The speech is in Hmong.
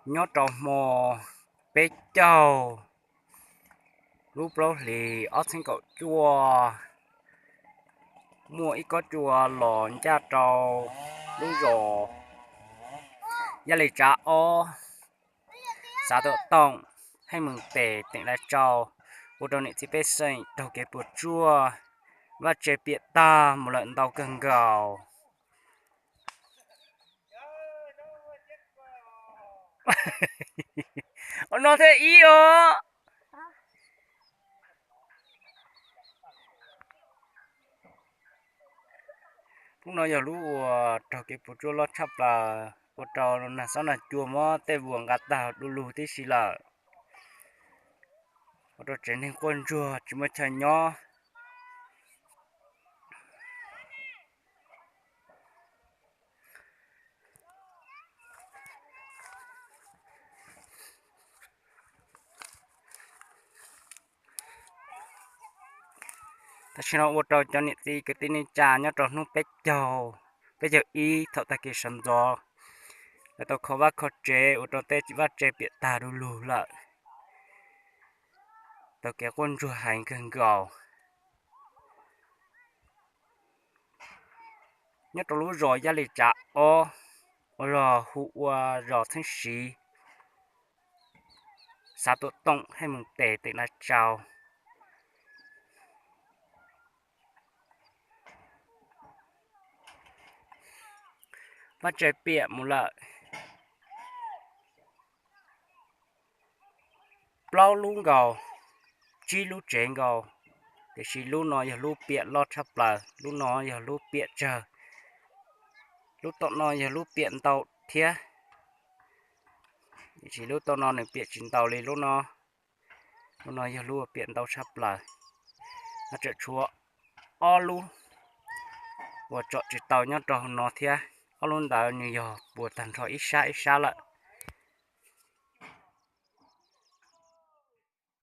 Nyob rau hmo peb caug lub plaub hlis ob txhiab kaum cuaj, muaj ib kob cua los ncaj rau lub zos Yaj Li Tsav Ob, xav Tuam Tooj, Heej Mees Tes, teem Lais Tsau, ua rau niam txiv pej xeem raug kev puas tsuaj, vaj tse piam tag mus lawm ntau kawg nkaus. Ua no thiab ib os. Lub no yog lub uas raug kev puas tsuaj loj tshaj plaws, ua rau nag xob nag cua muab tej vuas nqa tag du lug tib si lawm, ua rau tsev neeg quaj ntsuag tsis muaj chaw nyob. Tam sim no ua rau cov niam txiv kwv tij neej tsa nyob rau hnub peb caug, peb caug ib thaum tag kis sawv ntxov, lawv tau kho vaj kho tsev ua rau tej vaj tse piam tag du lug lawm, tau kev quaj ntsuag heev kawg nkaus. Nyob rau lub zos Yaj Li Tsav Ob, uas los hu ua zos Txheeb Siv, xav Tuam Tooj, Heej Mees Tes, teem Lais Tsau, vaj tse piam mus lawm plaub lub nkaus, tsib lub tsev nkaus, tiam sis lub no yog lub piam loj tshaj plaws, lub no yog lub piam tsawg, lub tom no yog lub piam ntau thiab, tiam sis lub tom no nws piam tsis ntau li lub no. Lub no yog lub piam ntau tshaj plaws. No tseem tshuav ob lub uas tsom tsis tau nyob rau hauv no thiab, ob lub ntawd nws yog puas tag nrho ib sab ib sab lawm.